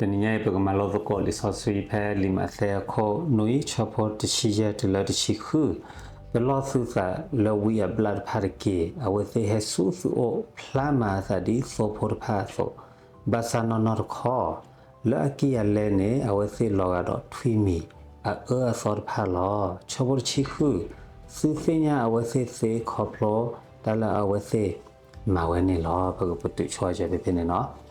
တနံၤညါအံၤ ပကမၤလိသကိးလံာ်စီဆှံဖဲလံာ်မးသဲအခိၣ်နွံ ဆၢဖိတဆံယဲၢ်တုၤလၢတဆံဃု, ပလီၢ်သုသးလၢဝံအဘျၣ်တဖၣ်တက့ၢ်. အဝဲသ့ၣ်ဟဲဆူသုအိၣ် ဖျါမၤအသးဒ်သိဖိတဖၣ်အသိး, ဘၣ်ဆၣ်နီၢ်နီၢ်တခီ, လၢအကံၢ်အလဲန့ၣ် အဝဲသ့ၣ်လီၤဂာ်ဒီးထွံၣ်မံၤအအၢအသီတဖၣ်လီၤ. ဆၢဖိတဆံဃု, သုသ့ၣ်ညါအဝဲသ့ၣ်သ့ခီဖျိတၢ်လၢအဝဲသ့ၣ်မၤဝဲန့ၣ်လီၤ. ပကပတုာ်ဆိကဲဖဲဖဲန့ၣ်နီၤ.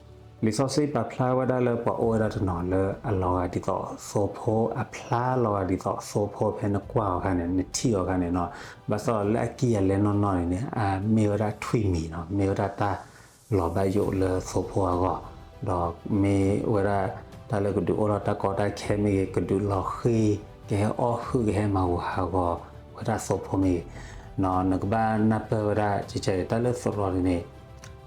လံာ်စီဆှံပာ်ဖျါဝဲဒၣ်လၢပှၤအိၣ်ဝဲဒၣ်တနီၤလၢအလီၤဂာ်ဒ်သိးသိဖိ, အဖျါလီၤဂာ်ဒ်သိးသိဖိဖဲနကွၢ်အီၤအခါန့ၣ် နထံၣ်အီၤအခါန့ၣ်နီၤ. ဘၣ်ဆၣ်ဒီးလၢအကံၢ်အလဲနီၢ်နီၢ်န့ၣ်န့ၣ် အမ့ၢ်ဝဲဒၣ်ထွံၣ်မံၤနီၤ, မ့ၢ်ဝဲဒၣ်တၢ်လီၤဘၣ်ယိၣ်လၢသိဖိအဂီၢ်, ဒီးမ့ၢ်ဝဲဒၣ်တၢ်လၢကဒုးအိၣ်ထီၣ်တၢ်ကီတၢ်ခဲမ့ၢ်ဂ့ၤ, ကဒုးလီၤဃံၤ, ကဟဲအီၣ်ဟုၣ် ကဟဲမၤဟးဂီၤဝဲဒၣ်သိဖိမ့ၢ်ဂ့ၤ, နကဘၣ်နၢ်ပၢၢ်ဝဲဒၣ် ကကဲ တၢ်လၢသရိာ်န့ၣ်န့ၣ်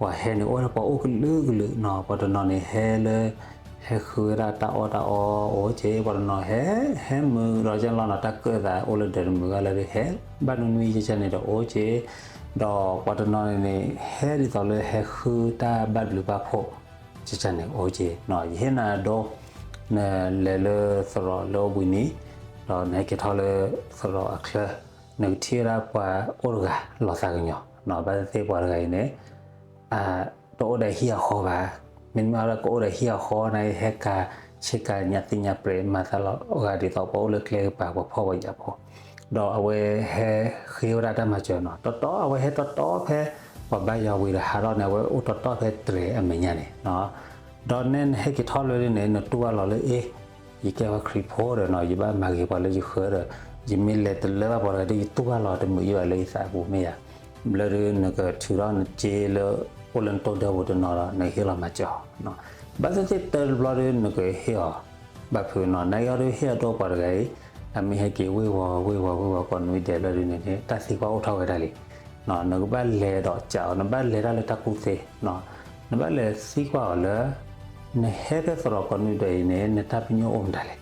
ပှၤဟဲန့ၣ်အိၣ်ဝဲဒၣ်ပှၤအိၣ်ကလုာ်ကလုာ်နီၤ. ပှၤတနီၤန့ၣ်ဟဲလၢ ဟဲဃုဝဲဒၣ်တၢ်အီၣ်တၢ်အီအိၣ်က့, ပှၤတနီၤဟဲ ဟဲမုာ်ဒီးကလီနီၤ, တၢ်ကၢၣ်သးအိၣ်လၢဒၢးတမုာ်ဂၤလၢဒုးဟဲ ဘၣ်နွံနွံကကဲန့ၣ်ဒီးအိၣ်က့, ဒီးပှၤတနီၤန့ၣ်န့ၣ် ဟဲဒ်သိးလၢဟဲဃုတၢ်ဘၣ်ဘျုးဘၣ်ဖှိၣ် ကကဲန့ၣ်အိၣ်က့နီၤ. ယဟ့ၣ်နၤဒိ နလဲၤလၢသရိာ်လၢအိၣ်ဘှံးနံၤ, ဒီးနဟဲက့ၤထီၣ်လၢသရိာ်အချၢ, နကထံၣ်ဝဲဒၣ်ပှၤအိၣ်တဂၤလီၤသးကညီၤနီၤ. ဘၣ်သ့ၣ်သ့ၣ်ပှၤတဂၤအံၤန့ၣ် တအိၣ်ဒီးဟံၣ်အဃီဘၣ်. မ့တမ့ၢ်အီၤဒီးကအိၣ်ဒီးဟံၣ်အဃီန့ၣ် ဟဲကၤဆ့ကၤညၣ်သ့ၣ်ညါပြဲး မၤသးလီၤဂာ်ဒ်သိးပှၤအိၣ်လၢကျဲကပၤ ပှၤဖှီၣ်ပှၤယာ်ဖိ, ဒီးအဝဲဟဲဃ့ဝဲဒၣ်တၢ်မၤစၢၤနီၤ. တီတီ အဝဲဟဲတီတီဖဲပှၤဘါယွၤဝံၤဒီးဟးထီၣ်န့ၣ် အဝဲအိၣ်တီတီဖဲတြဲၤအမဲာ်ညါန့ၣ် ဒီးနဲနဟဲက့ၤထီၣ်လၢန့ၣ် နတူၢ်ဘၣ်လီၤလၢ အ့ ယကဲဝဲခရံာ်ဖိဒီးနီၤ, ယဘၣ်မၤဂ့ၤပှၤလၢယဃၢၤဒီး ယမ့ၢ်လဲၤတလၢဘၣ်ပှၤတဂၤဒီး ယတူၢ်ဘၣ်လီၤတမုာ်ယဘၣ်လၢယသးအပူၤမ့ၢ်ဧါ. ဘျီဒုးနကထုးထီၣ်နစ့လၢအိၣ်လၢနတိၢ်ဒၢပူၤတနီၤဒီး နဟ့ၣ်လီၤမၤစၢၤအီၤ. ဘၣ်သ့ၣ်သ့ၣ်တၢ်တဘျီဒုး နကဟ့ၣ်အီၤဘၣ်ဖုးနီၤ. နာ်က့အီၤဒုး ဟ့ၣ်အဒိပှၤတဂၤအံၤ အမ့ၢ်ဟဲက့ၤဝ့ၢ်ဝီၤဝ့ၢ်ဝီၤဝ့ၢ်ဝီၤကိးနွံဒဲးလၢဒုးန့ၣ်န့ၣ် တၢ်သံကွၢ်အိၣ်ထီၣ်ဝဲဒၣ်လံ. နကဘၣ်လဲၤဒီးကးအီၤ, နဘၣ်လဲၤတၢ်လၢတၢ်ကူၣ်သ့, နဘၣ်လဲၤသံကွၢ်အီၤလၢ နဟဲဖဲသရိာ်ကိးနွံဒဲးအံၤန့ၣ် နတၢ်ပညိၣ်အိၣ်မတၤလဲၣ်.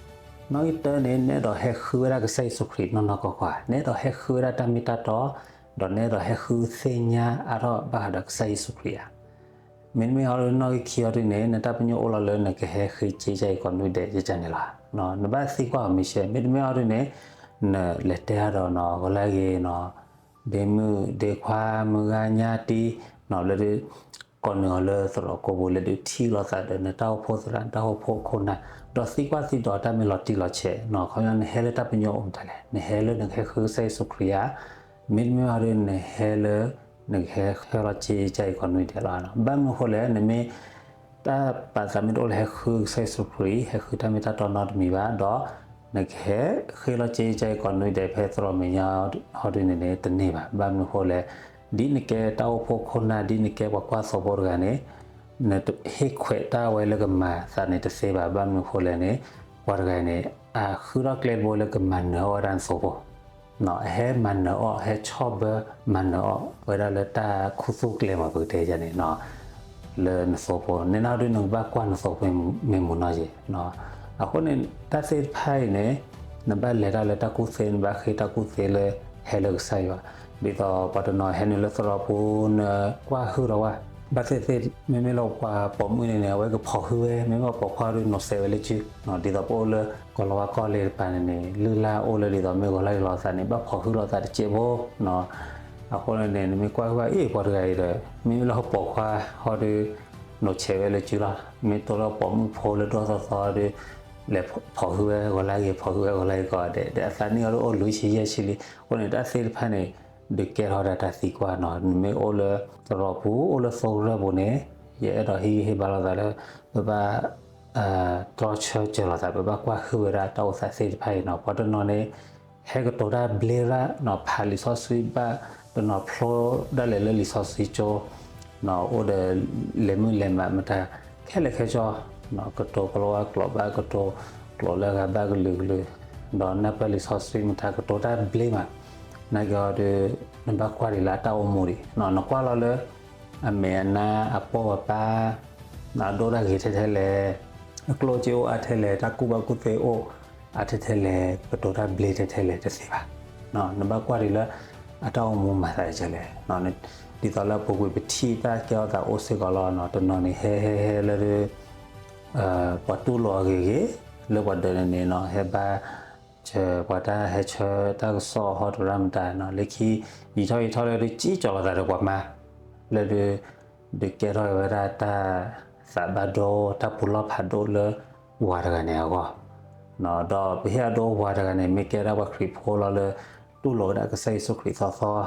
နီၣ်ဂံၢ်တၢန့ၣ် နအဲၣ်ဒိးဟဲဃုဝဲဒၣ်ကစၢ်ယ့ၣ်ၡူးခရံာ်နီၢ်နီၢ်ကီၢ်ကီၢ်ဧါ, နအဲၣ်ဒိးဟဲဃုဝဲဒၣ်တၢ်မ့ၢ်တၢ်တီ, ဒီးနအဲၣ်ဒိးဟဲဃုသ့ၣ်ညါအါထီၣ်ဘၣ်ဃးဒီးကစၢ်ယ့ၣ်ၡူးခရံာ်ဧါ. မ့တမ့ၢ်အီၤဒုး နီၣ်ဂံၢ်ခံအီၤဒုးန့ၣ် နတၢ်ပညိၣ်အိၣ်လီၤလၢနကဟဲဃ့စ့ကစၢ်အံၤကိးနွံဒဲးကကန့ၣ်လီၤ. နဘၣ်သံကွၢ်အီၤမ့ၢ်ဆဲး, မ့တမ့ၢ်အီၤဒုးန့ၣ် နလဲၤတဲအါဒီးနီၤ ဂီၤလၢဂ့ၤနီၤ ဒ့မုၣ်ဒ့ခွါ မုၢ်ဂၤညါတံၢ်နီၤ လၢဒုး ကိးနုာ်အီၤလၢသရိာ်ကိးပူၤလၢဒုးထံၣ်လိာ်သးဒီးနတၢ်အိၣ်ဖှိၣ်သရၣ် နတၢ်အိၣ်ဖှိၣ်ခိၣ်နၢ် ဒီးသံကွၢ်သံဒိးတၢ်မ့ၢ်လီၤတံၢ်လီၤဆဲးနီၤ. ခီပညီနဟဲလၢတၢ်ပညိၣ်အိၣ်မတၤလဲၣ်, နဟဲလၢနကဟဲဃုကစၢ်ယ့ၣ်ၡူးခရံာ်ဧါ, မ့တမ့ၢ်အီၤဒုး နဟဲလၢ နကဟဲဃ့လီၤစ့ကစၢ်အံၤကိးနွံဒဲးလီၤ. ဘၣ်မနုၤဃိလဲၣ်, နမ့ၢ် တၢ်ပာ်သးမ့ၢ်တအိၣ်လၢဟဲဃုကစၢ်ယ့ၣ်ၡူးခရံာ် ဟဲဃုတၢ်မ့ၢ်တၢ်တီနီတမံၤဘၣ်ဒီး နကဟဲဃ့လီၤစ့ကစၢ်အံၤကိးနွံဒဲးဖဲသရိာ်မဲာ်ညါဟီဒုးန့ၣ်န့ၣ် တန့ၢ်ဘၣ်. ဘၣ်မနုၤဃိလဲၣ်, ဒ်နကဲတၢ်အိၣ်ဖှိၣ်ခိၣ်နၢ် ဒ်နကဲပှၤကွၢ်သိဖိတဂၤန့ၣ် နဟ့ၣ်ခွဲးတၢ်ဝဲလၢကမၤသးန့ၣ်တသ့ဘၣ်. ဘၣ်မနုၤဃိလဲၣ်န့ၣ် ပှၤတဂၤအံၤန့ၣ် အဃုထီၣ်ကျဲတဘိလၢကမၤနၢၤအီၣ်ဝဲဒၣ်နသိဖိ အဟဲမၤနၢၤအီၣ် ဟဲဆီၣ်ဘၢမၤနၢၤအီၣ်ဝဲဒၣ်လၢတၢ်ခူသူၣ်ကျဲမး ပကတဲယၤန့ၣ် လၢနသိဖိန့ၣ်နီၤ. ဒုးနကဘၣ်ကွၢ်နသိဖိမ့ၢ်မုာ်နီၢ်က့ၤ. အဃိန့ၣ် တၢ်သ့ၣ်တဖၣ်အံၤန့ၣ် နဘၣ်လဲၤတၢ်လၢတၢ်ကူၣ်သ့, နဘၣ်ဃ့တၢ်ကူၣ်သ့လၢဟဲလၢကစၢ်ယွၤ. ဒ်သိးပှၤတနီၤဟဲနုာ်လၢသရိာ်ပူၤ နကွၢ်ဟုၣ်ဒီးဝဲ ဘၣ်သ့ၣ်သ့ၣ် မ့မ့ၢ်လၢပှၤပိာ်မုၣ်န့ၣ်န့ၣ် အဝဲကဖီၣ်ဟုၣ်ဝဲ, မ့မ့ၢ်ပိာ်ခွါဒုး နီၢ်စဲးဝဲလၢစု ဒ်သိးပအိၣ်လၢကီၢ်လီၤဝါကီၢ်လ့တပၤန့ၣ်န့ၣ် လုၢ်လၢ်အိၣ်လၢဒ်သိးမ့ၢ်ဂီၤလၢဂ့ၤလီၤသးန့ၣ် ဘၣ်ဖီၣ်ဟုၣ်လီၤသးတစဲးဖိ အဃိန့ၣ်န့ၣ် နမ့ၢ်ကွၢ်ဟုၣ်ဘၣ်အ့ၣ်ပှၤတဂၤအံၤဒီး မ့မ့ၢ်လၢပိာ်ခွါဟီဒုး နီၢ်စဲးဝဲလၢစုလီၤ. မ့ၢ်တိၢ်လၢပိာ်မုၣ်ဖိလၢဒိၣ်သီသီဒုး လဲၤဖီၣ်ဟုၣ်ဝဲဂီၤလၢဂ့ၤ ဖီၣ်ဟုၣ်ဝဲဂီၤလၢဂ့ၤကီးဒဲး ဒီးအသးနံၣ်အီၤဒုးအိၣ်လွံၢ်ဆံယဲၢ်ဆံလံ. အဃိန့ၣ် တၢ်သ့ၣ်တဖၣ်န့ၣ် ဒုးကဲထီၣ်ဒၣ်တၢ်သံကွၢ်နီၤ. နမ့ၢ်အိၣ်လၢသရိာ်ပူၤ အိၣ်လၢသိကရၢၢ်ပူၤန့ၣ် ယအဲၣ်ဒိးဟ့ၣ်ဂံၢ်ဟ့ၣ်ဘါလိာ်သးလၢ ပဘၣ် တြီဆၢစၢၤလိာ်သး ပဘၣ်ကွၢ်ဟုၣ်ဝဲဒၣ်တၢ်အိၣ်သးသ့ၣ်တဖၣ်အံၤနီၤ. ပှၤတနီၤန့ၣ် ဟဲကတိၤတၢ်ဘျ့ရၣ်နီၤ, ဖးလံာ်စီဆှံဘၣ် တနီၤဖျိဒၣ်လဲာ်လၢလံာ်စီဆှံကၠိ အိၣ်ဒီးလဲၤမုၢ်လဲၤမးမတၤ ခဲလၢာ်ခဲဆ့ ကတိၤကလီဝါကျိာ်ဘၣ် ကတိၤကျိာ်လၢအဂၤဘၣ်ကလုာ်ကလုာ် ဒီးနၢ်ပၢၢ်လံာ်စီဆှံမတၤ ကတိၤတၢ်ဘျ့မး နာ်က့အီၤဒီး နဘၣ်ကွၢ်ဒံးလၢအတၢ်အိၣ်မူဒံး နကွၢ်လီၤလၢ အမဲာ်အနါအပိာ်အပၢ် အဒိၣ်တၢ်ဂ့ၤထဲထဲလဲၣ်, အကျိၣ်စ့အိၣ်အါထဲလဲၣ်, တၢ်ကူၣ်ဘၣ်ကူၣ်သ့အိၣ်အါထဲထဲလဲၣ်, ကတိၤတၢ်ဘျ့ထဲထဲလဲၣ်တသ့ဘၣ်. နဘၣ်ကွၢ်ဒံးလၢ အတၢ်အိၣ်မူမၤသးဒ်လဲၣ်. ဒ်သိးလၢအပူၤကွံာ်ပထံၣ်တၢ်ကဲထီၣ်သးအိၣ်စ့ၢ်ကီးလီၤ. တနီၤန့ၣ်ဟဲဟဲဟဲလၢ ပှၤတူၢ်လိာ်အဂ့ၤဂ့ၤ လၢပှၤဒၢးန့ၣ်န့ၣ်နီၤ ဟဲဘါ ပှၤတၢ်ဟဲဆၢတၢ်ကစီၣ်ဟီတရၣ်မတၤနီၤ လၢခံ ယံာ်ထီၣ်ယံာ်ထီၣ်လၢဒုး ကံၣ်ကၠီၤလီၤသးဒီးပှၤမါ လၢဒုး ဒုးကဲထီၣ်ဝဲဒၣ်တၢ်သးဘၣ်ဒိ တၢ်ပူၤလီၢ်ဖးဒိၣ်လၢ ဝၤတဂၤန့ၣ်အဂီၢ် ဒီးပဟ့ၣ်အဒိဝၤတဂၤန့ၣ် မ့ၢ်ကဲဒၣ်ပှၤခရံာ်ဖိလီၤလၢ တူၢ်လိာ်ဝဲဒၣ်ကစၢ်ယ့ၣ်ၡူးခရံာ်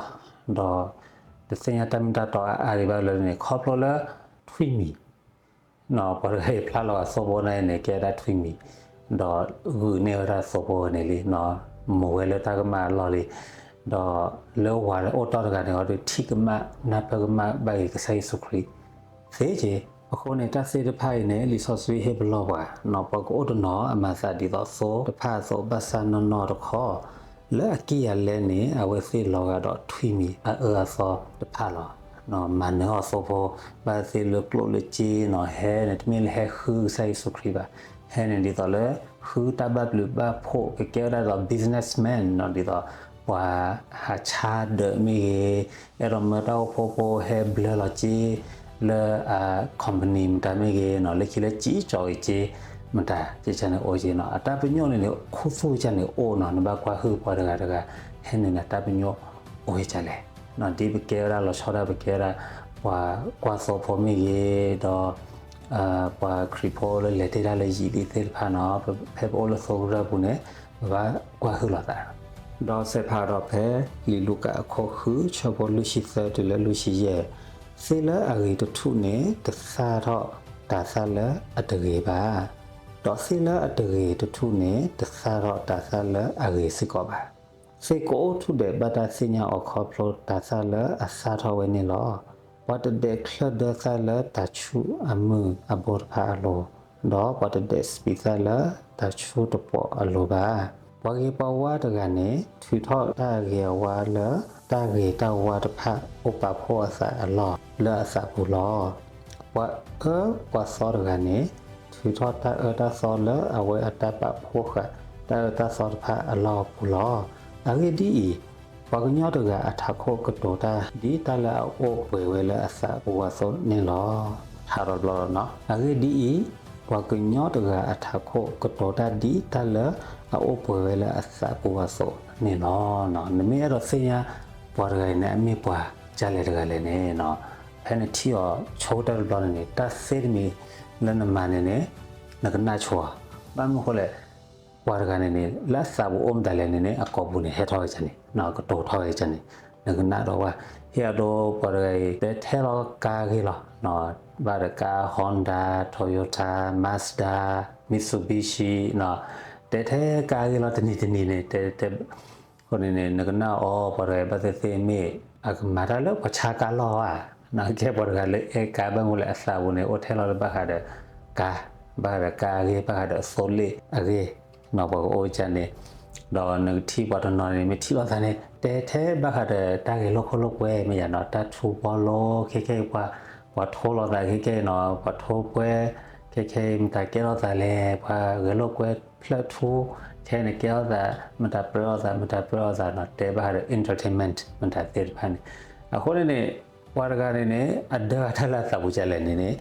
သီသီ ဒီး တသ့ၣ်ညါတၢ်မ့ၢ်တၢ်တီအါအါဒံးဘၣ်လၢန့ၣ် ခီဖျိလၢ ထွံၣ်မံၤ ပှၤတဂၤအံၤဖျါလီၤအသိဖိန့ၣ်န့ၣ် ကဲဒၣ်ထွံၣ်မံၤ ဒီးဂုာ်န့ၢ်ဝဲဒၣ်သိဖိန့ၣ်လံ မူဝဲလၢတၢ်ကမၣ်အလီၢ်လံ ဒီးလၢဝၤအိၣ်တီၢ်တဂၤန့ၣ် အီၤဒုးထံၣ်ကမၣ် နၢ်ပၢၢ်ကမၣ်ဘၣ်က့ၤကစၢ်ယ့ၣ်ၡူးခရံာ် သ့က့ အဃိန့ၣ် တၢ်သ့ၣ်တဖၣ်အံၤန့ၣ် လံာ်စီဆှံဟ့ၣ်ပလီၢ်ပှၤ ပှၤကအိၣ်တနီၤအမၤသးဒ်သိးသိတဖၣ်အသိး ဘၣ်ဆၣ်နီၢ်နီၢ်တခီ လၢအကံၢ်အလဲန့ၣ် အဝဲသ့ၣ်လီၤဂာ်ဒီးထွံၣ်မံၤအအၢအသီတဖၣ်လီၤ. မၤနၢၤအီၣ်သိဖိ ဘၣ်သ့ၣ်လၢကျိၣ်လၢစ့နီၤ ဟဲန့ၣ် တမ့ၢ်လၢဟဲဃုကစၢ်ယ့ၣ်ၡူးခရံာ်ဘၣ်. ဟဲန့ၣ်ဒ်သိးလၢ ဃုတၢ်ဘၣ်ဘျုးဘၣ်ဖှိၣ် ကကဲဝဲဒၣ်ဒ်သိး businessman နီၤ ဒ်သိး ပှၤဟးဆါဒၢးမ့ၢ်ဂ့ၤ အဲၣ်ဒိးမၢတၢ်အိၣ်ဖှိၣ်ဖိဟဲဘျၢလီၤစ့ လၢအ company မတၤမ့ၢ်ဂ့ၤနီၤ လၢခံလၢစံၣ်ကၠီၤက့ၤစ့ မတၤ ကကန့ၣ်အိၣ်က့နီၤ အတၢ်ပညိၣ်န့ၣ်န့ၣ် ခူသူၣ်ကန့ၣ်အိၣ်နီၤ နဘၣ်ကွၢ်ဟုၣ်ပှၤတဂၤတဂၤ ဟဲန့ၣ်န့ၣ် တၢ်ပညိၣ်အိၣ်ကလဲၣ် ဒ်ပကဲဝဲဒၣ်လီၤဆီဒၣ်ပကဲဝဲဒၣ် ပှၤကွၢ်သိဖိမ့ၢ်ဂ့ၤ ဒီး ပှၤခရံာ်ဖိလၢလဲၤတ့ၢ်တၢ်လၢယံာ်လံသ့ၣ်တဖၣ်နီၤ ဖဲပအိၣ်လၢသိကရၢၢ်ပူၤန့ၣ် ပဘၣ်ကွၢ်ဟုၣ်လိာ်သး ဒီးစဲးဖးဒီးဖဲ လံာ်လူၤကၣ်အခိၣ်ဃု ဆၢဖိလွံၢ်ဆံသၢ တုၤလၢလွံၢ်ဆံယဲၢ်, သ့ၣ်လၢအဂ့ၤတထူၣ်န့ၣ် တသၣ်ထီၣ်တၤသၣ်လၢအတဂ့ၤဘၣ်, ဒီးသ့ၣ်လၢအတဂ့ၤတထူၣ်န့ၣ် တသၣ်ထီၣ်တၤသၣ်လၢအဂ့ၤစ့ၢ်ကီးဘၣ်. သ့ၣ်ကအိၣ်ထူၣ်ဒဲးဘၣ်တၢ်သ့ၣ်ညါအီၤခီဖျိတၤသၣ်လၢအသၣ်ထီၣ်ဝဲန့ၣ်လီၤ. ပှၤတဒဲးချၢၣ်ဒၢသၣ်လၢတၤဆူၣ်အမုၢ်အဘိတဖၣ်အလိၤ, ဒီးပှၤတဒဲးစပံးသၣ်လၢတၤဆူၣ်တပီးအလိၤဘၣ်. ပှၤဂ့ၤပှၤဝါတဂၤန့ၣ် ထုးထီၣ်တၢ်ဂ့ၤအဝါလၢ တၢ်ဂ့ၤတၢ်ဝါတဖၣ်အိၣ်ပာ်ဖှိၣ်အသးအလီၢ်လၢအသးပူၤလီၤ. ပှၤအၢပှၤသီတဂၤန့ၣ် ထုးထီၣ်တၢ်အၢတၢ်သီလၢအဝဲအတၢ်ပာ်ဖှိၣ်ဃာ် တၢ်အၢတၢ်သီတဖၣ်အလီၢ်အပူၤလီၤ. အဂ့ၢ်ဒ်အံၤ, ပှၤကညီတဂၤအထးခိၣ်ကတိၤတၢ်ဒ်တၢ်လၢအအိၣ်ပှဲၤဝဲလၢအသးပူၤအသိးန့ၣ်လီၤ. ထါထီၣ်တဘျီလီၤနီၤ. အဂ့ၢ်ဒ်အံၤ, ပှၤကညီတဂၤအထးခိၣ်ကတိၤတၢ်ဒ်တၢ်လၢအအိၣ်ပှဲၤဝဲလၢအသးပူၤအသိးန့ၣ်လီၤ. နမ့ၢ်အဲၣ်ဒိးသ့ၣ်ညါ ပှၤတဂၤအံၤန့ၣ် အမ့ၢ်ပှၤကၢ်လဲၣ်တဂၤလဲၣ်န့ၣ်, ဖဲနထံၣ်အီၤဆိတၢ်တဘျီန့ၣ်န့ၣ် တၢ်သ့တမံၤလၢနမၤန့ၣ်န့ၣ် နကနၣ်ဆိအီၤ. ဘၣ်မနုၤအဃိလဲၣ်, ပှၤတဂၤန့ၣ်န့ၣ် လၢအသးပူၤအိၣ်မတၤလဲၣ်န့ၣ်န့ၣ် အကိာ်ပူၤန့ၣ် ဟဲထီၣ်ဝဲန့ၣ်, ကတိၤထီၣ်ဝဲန့ၣ်, နကနၣ်ဒီးဝဲ, ဟ့ၣ်အဒိပှၤတဂၤအံၤ တဲထဲလီၤကါဂ့ၢ်လီၤ. ဘၣ်ဒီးကါ Honda, Toyota, Mazda, Mitsubishi, တဲထဲကါဂ့ၢ်လီၤ တနံၤတနံၤန့ၣ် တဲ အဃိန့ၣ်န့ၣ် နကနၣ်အီၤ ပှၤတဂၤအံၤ ဘၣ်သ့ၣ်သ့ၣ်မ့ၢ် အကမၤတၢ်လၢပှၤဆါကါလီၢ်ဧါ, ကဲပှၤတဂၤလၢအဲၣ်ကါ ဘၣ်မနုၤလဲၣ် အသးပူၤန့ၣ် အိၣ်ထဲလီၤလၢဘၣ်ဃးဒီးကါ, ဘၣ်ဃးဒီးကါအဂ့ၢ် ဘၣ်ဃးဒီးသိလ့ၣ်အဂ့ၢ်, ပှၤကအိၣ်ကန့ၣ်, ဒီးနကထံၣ်ပှၤတနီၤန့ၣ် မ့ၢ်ထံၣ်လိာ်သးန့ၣ် တဲထဲဘၣ်ဃးဒီးတၢ်ဂဲၤလိာ်ခိၣ်လိာ်ကွဲမ့ၢ်ယၤနီၤ, တၢ်ထူဘီလိ ခဲခဲအံၤ ပှၤထိလိာ်သးခဲခဲအံၤနီၤ, ပှၤထိပှဲ ခဲခဲအံၤ မတၤကဲထီၣ်သးလဲၣ်, ပှၤဂဲၤလိာ်ကွဲဖျၢၣ်ထူ ခဲအံၤန့ၣ်ကဲထီၣ်သး, မတၤပြၢအီၣ်သး, မတၤပြၢအီၣ်သးနီၤ, တဲဘၣ်ဃးဒီး entertainment မတၤသ့ၣ်တဖၣ်န့ၣ်, အဃိန့ၣ်န့ၣ် ပှၤတဂၤန့ၣ်န့ၣ် အဒၢအတၢ်လၢအသးပူၤကလဲၣ်န့ၣ်န့ၣ်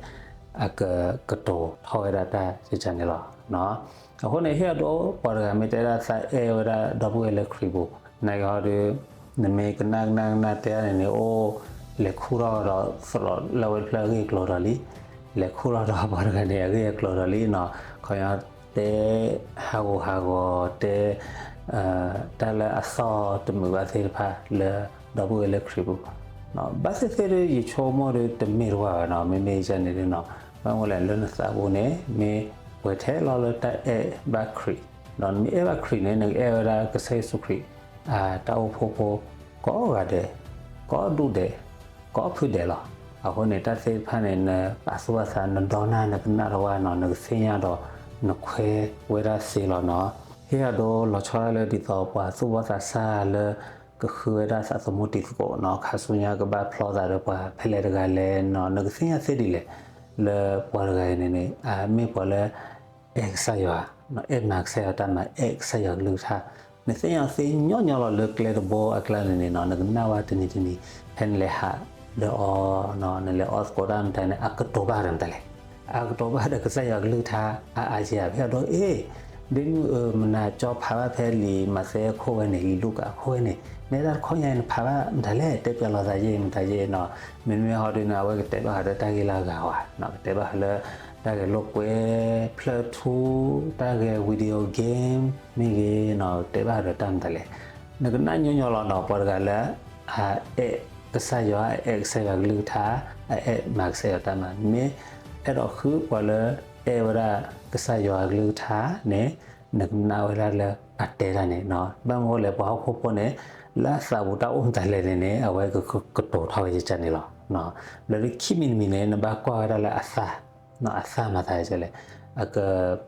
အကကတိၤထီၣ်ဝဲဒၣ်တၢ်ကကန့ၣ်လီၤ. အဃိန့ၣ် ဟ့ၣ်အဒိ ပှၤတဂၤမ့ၢ်တဲဒၣ်သးအဲၣ်ဝဲဒၣ် ဒီပုၢ်ဝဲၢ်လၢခရံာ်ပူၤ, နာ်က့ဟီဒီး နမ့ၢ်ကနၣ်ကနၣ်ကနၣ်တဲန့ၣ်န့ၣ် အိၣ် လဲၤခူၣ်ထီၣ်ဒီးသရိာ်လၢအဝဲတဖျၢၣ်အဂ့ၢ်အကျိၤဒီးလံ, လဲၤခူၣ်ထီၣ်ဒီးပှၤတဂၤန့ၣ် အဂ့ၢ်အကျိၤဒီးလံနီၤ, ခီညီတဲ ဟးဂူာ်ဟးဂီၤတဲ တၢ်လၢအသီၣ်တမုာ်ဘၣ်သ့ၣ်တဖၣ်လၢ ဒီပုၢ်ဝဲၢ်လၢခရံာ်ပူၤ, ဘၣ်သ့ၣ်သ့ၣ်ဒီး ယဆိကမိၣ်ဒီးတမ့ၢ်တဝၢ်ဘၣ်နီၤ, မ့မ့ၢ်ယန့ၣ်နီၤ, ဘၣ်မနုၤလဲၣ် လၢနသးပူၤန့ၣ် မ့ၢ်ပှဲၤထဲလီၤလၢတၢ်အဲၣ်ဘၣ်ခရံာ်, ဒီးနမ့ၢ်အဲၣ်ဘၣ်ခရံာ်န့ၣ် နကအဲၣ်ဝဲဒၣ်ကစၢ်ယ့ၣ်ၡူးခရံာ် အတၢ်အိၣ်ဖှိၣ်ဖိ ကိးဂၤဒဲး, ကိးဒူၣ်ဒဲး, ကိးဖုဒဲးလီၤ. အဃိန့ၣ် တၢ်သ့ၣ်တဖၣ်န့ၣ် နပာ်သူၣ်ပာ်သး နဒီနၢ် နကနၣ်တဝၢ်နီၤ, နကသ့ၣ်ညါဒီး နခွဲးဝဲဒၣ်သ့လီၤနီၤ. ဟ့ၣ်အဒိလီၤဆီဒၣ်လၢဒ်သိးပှၤသူၣ်ဘီၣ်သးစၢ်လၢ ကဃုဝဲဒၣ်သးသမူတံၤသကိးနီၤ, ခါဆူညါကဘၣ်ဖျီသးဒီးပှၤဖဲလဲၣ်တဂၤလဲၣ်နီၤ, နကသ့ၣ်ညါသ့ဒ်လဲၣ်, လၢပှၤတဂၤအံၤန့ၣ်န့ၣ် အမ့ၢ်ပှၤလၢ အဲၣ်ကစၢ်ယွၤ, အဲၣ်မၤကစၢ်ယွၤတၢ်မၤ အဲၣ်ကစၢ်ယွၤကလုၢ်ကထါ, နသ့ၣ်ညါသ့ညီညီလီၤလၢကျဲတဘိအကျါန့ၣ်န့ၣ်နီၤ, နကနၣ်ဝဲတနံၤတနံၤ ဖဲနလဲၤဟးလၢအီၤ, နလဲၤအီသကိးတၢ်မတၤန့ၣ် အကတိၤဘၣ်ဒီးမတၤလဲၣ် အကတိၤဘၣ်ဒီးကစၢ်ယွၤကလုၢ်ကထါ အါအါကဲဧါ ဖဲအဒိ အ့ ဒ့မုၣ်ဧၢ မနၤကၠီဖးဘၣ်ဖဲလံာ်မးသဲအခိၣ်ဝဲန့ၣ် လံာ်လူၤကၣ်အခိၣ်ဝဲန့ၣ် မ့ၢ်တၢ်တခီညါအံၤ နဖးဘၣ်မတၤလဲၣ် တဲပျးလိာ်သးယဲၢ်မတၤယဲၢ်နီၤ. မ့မ့ၢ်ဟီဒုန့ၣ် အဝဲကတဲဘၣ်ဃးဒီးတၢ်ဂ့ၢ်လၢအဂၤဝဲနီၤ, ကတဲဘၣ်ဃးလၢ တၢ်ဂဲၤလိာ်ကွဲ ဖျၢၣ်ထူ တၢ်ဂဲၤ video game မ့ၢ်ဂ့ၤနီၤ, ကတဲဘၣ်ဃးဒီးတၢ်မတၤလဲၣ်. နကနၣ်ညီညီလီၤနီၤ, ပှၤတဂၤလၢ အအဲၣ်ကစၢ်ယွၤ, အအဲၣ်ကစၢ်ယွၤကလုၢ်ကထါ, အအဲၣ်မၤကစၢ်ယွၤတၢ်မၤ, မ့ၢ်အဲၣ်ဒိးဃုပှၤလၢ အဲၣ်ဝဲဒၣ်ကစၢ်ယွၤကလုၢ်ကထါန့ၣ် နကနၣ်ဝဲဒၣ်လၢအတဲတၢ်န့ၣ်နီၤ. ဘၣ်မနုၤလဲၣ် ပှၤဟီၣ်ခိၣ်ဖိန့ၣ် လၢအသးပူၤတၢ်အိၣ်မတၤလဲၣ်န့ၣ်န့ၣ် အဝဲကကတိၤထီၣ်ဝဲယကန့ၣ်လီၤ. ဘျီဒုးခံမံၤတမံၤန့ၣ် နဘၣ်ကွၢ်ဝဲဒၣ်လၢအသၣ်, အသၣ်မၤသးယကလဲၣ်, အက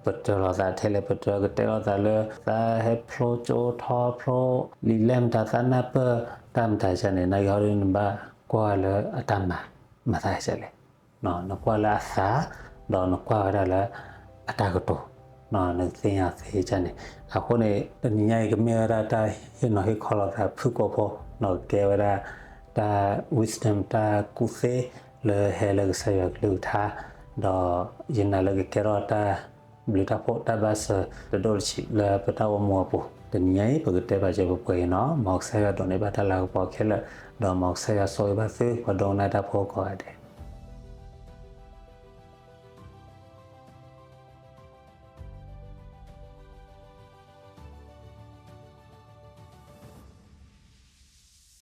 ပတြၢၤလိာ်သးထဲလဲၣ်, ပတြၢၤကတဲလိာ်သးလၢ သးဟဲဖျိကၠိထီဖျိ လံာ်လဲၢ်မတၤ သးနၢ်ပၢၢ်တၢ်မတၤယကန့ၣ် နာ်က့ဟီဒုး နဘၣ်ကွၢ်လၢအတၢ်မၤ မၤသးယကလဲၣ်. နကွၢ်လၢအသၣ်, ဒီးနကွၢ်ဝဲဒၣ်လၢအတၢ်ကတိၤ, နကသ့ၣ်ညါသ့ယကန့ၣ်. အဃိန့ၣ် တနံၤညါအံၤ ကမ့ၢ်ဝဲဒၣ်တၢ်ဟ့ၣ်နီၤဟ့ၣ်ခီလိာ်သးဖုၣ်ကိာ်ဖိ, ကဲဝဲဒၣ် တၢ် wisdom တၢ်ကူၣ်သ့လၢဟဲလၢကစၢ်ယွၤကလုၢ်ကထါ, ဒီးယနာ်လၢကကဲထီၣ်တၢ်ဘျုးတၢ်ဖှိၣ်တၢ်ဘၣ်စၢၤ တဒိၣ်တဆံးလၢပတၢ်အိၣ်မူအပူၤ. တနံၤညါအံၤ ပကတဲဘၣ်စၢၤပှဲၤပှဲၤအံၤနီၤ, မ်ကစၢ်ယွၤဒိးန့ၢ်ဘၣ်တၢ်လၤကပီၤခဲလၢာ်, ဒီးမ်ကစၢ်ယွၤဆိၣ်ဂ့ၤဘၣ်သု ပှၤဒိကနၣ်တၢ်ဖိကိးဂၤဒဲး.